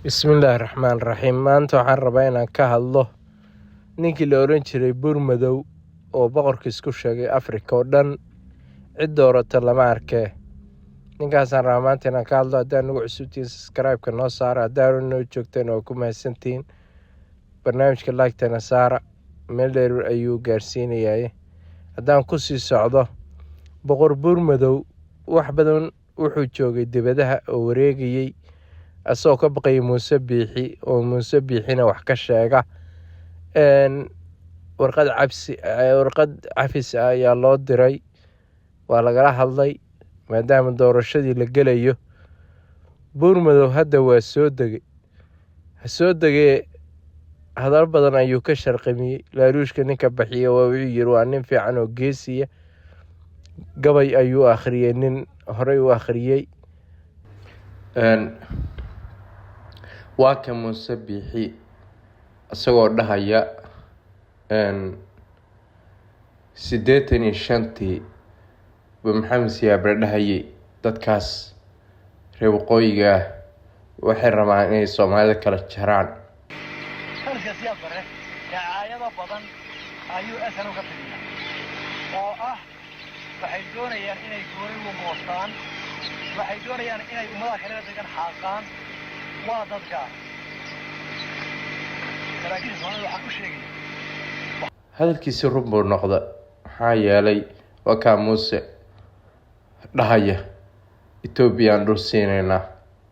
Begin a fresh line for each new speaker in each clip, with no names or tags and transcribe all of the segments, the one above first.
Bismillaahi Raxmaani Raxiim. Maanta waxaan rabaa inaan ka hadlo ninkii la oran jiray Buurmadow oo boqorka isku sheegay Afrika oo dhan. Cid doorata lama arkee. Ninkaasaan rabaa maanta inaan ka hadlo. Haddaan nagu cusubtihiin, subscribe-ka noo saara. Haddaan noo joogteen, waa ku mahadsantihiin. Barnaamijka like-tana saara, meel dheer ayuu gaarsiinayaye. Haddaan kusii socdo, Boqor Buurmadow wax badan wuxuu joogay dibadaha oo wareegayey, asagoo ka baqaya Muuse Biixi, oo Muuse Biixina wax ka sheega. Warqad cabsi, warqad cafis ah ayaa loo diray, waa lagala hadlay maadaama doorashadii la gelayo. Buurmadow hadda waa soo degay, ha soo degee, hadal badan ayuu ka sharqamiyey. Laaluushka ninka bixiya waa wuxuu yiri waa nin fiican oo geesiya. Gabay ayuu akhriyey, nin horey u akhriyey. Waa ka Muuse Biixi isagoo dhahaya 85-tii buu Maxamed Siyaad dhahayay dadkaas reer waqooyiga ah waxay rabaan inay Soomaalida kala jaraan.
Taliska Siyaad Bare dacaayado badan ayuu SNM ka fidiya oo ah waxay doonayaan inay gooni u goostaan, waxay doonayaan inay ummadaha kalena degan xaaqaan. Waa dadka saraakiisha Soomaalida waxaan u sheegaya.
Hadalkiisi run buu noqda, maxaa yeelay waa kaa Muuse dhahaya Etoobiyaan dhul siinaynaa,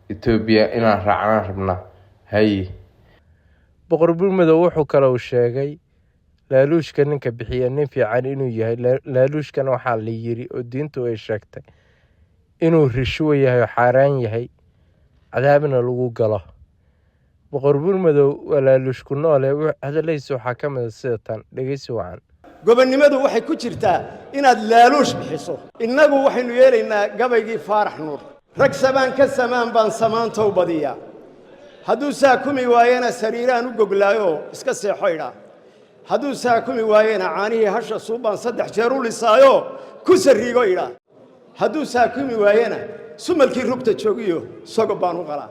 Etoobiya inaan raacnaan rabnaa. Haye, Boqor Buurmadow wuxuu kale uu sheegay laaluushka ninka bixiya nin fiican inuu yahay. Laaluushkana waxaa la yiri oo diintu ay sheegtay inuu rishuwo yahay oo xaaraan yahay, cadaabna lagu galo. Boqor Buurmadow waa laaluushku noole. Hadaladiisa waxaa ka mid a sida tan, dhegeysi wacan.
Gobonnimadu waxay ku jirtaa inaad laaluush bixiso. Innagu waxaynu yeelaynaa gabaygii Faarax Nuur: "Rag samaan ka samaan baan samaantow badiyaa, hadduu saakumi waayena sariiraan u goglaayoo iska seexo idhaa, hadduu saakumi waayena caanihii hasha suubbaan saddex jeer u lisaayoo ku sarriigo idhaa, hadduu saakumi waayena sumalkii rugta joogiyo sogob baan u qalaa,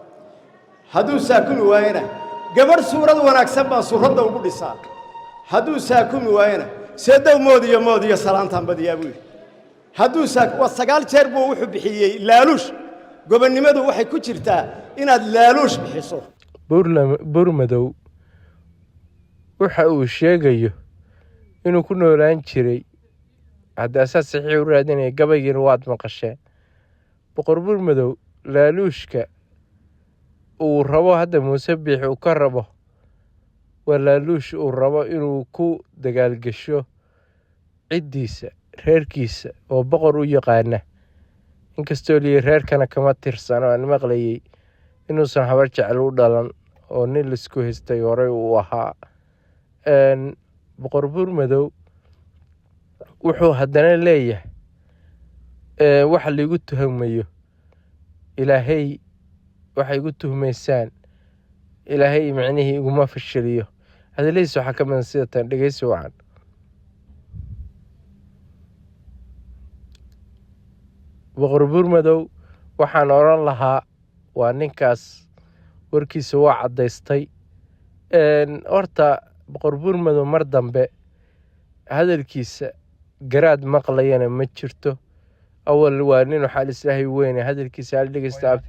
hadduu saakumi waayena gabadh suurad wanaagsan baan suuradda ugu dhisaa, hadduu saakumi waayena seedow mood iyo mood iyo salaantaan badiyaa," buu yidhi. Hadduu saa waa 9 jeer buu wuxuu bixiyey laaluush. Gobonnimadu waxay ku jirtaa inaad laaluush bixiso.
Buurmadow waxa uu sheegayo inuu ku noolaan jiray hadda asaa saxiix u raadinaya. Gabaygiina waad maqasheen. Boqor Buurmadow laaluushka uu rabo hadda Muuse Biixi uu ka rabo waa laaluush uu rabo inuu ku dagaalgesho ciddiisa, reerkiisa oo boqor u yaqaana, inkastoo liyi reerkana kama tirsano. Aan maqlayay inuusan Habar Jecel u dhalan oo nin laisku haystay horey uu ahaa. Boqor Buurmadow wuxuu haddana leeyahay waxa laigu tuhmayo Ilaahay, waxa igu tuhmaysaan Ilaahay micnihii iguma fashiliyo. Hadaladiisa waxaa ka badan sida tan, dhegeysi wacan. Boqor Buurmadow waxaan odhan lahaa waa ninkaas, warkiisa waa caddaystay. Horta Boqor Buurmadow mar dambe hadalkiisa garaad maqlayana ma jirto. Awal waa nin waxaa lislaahay weyne hadalkiisa hal dhegeysta.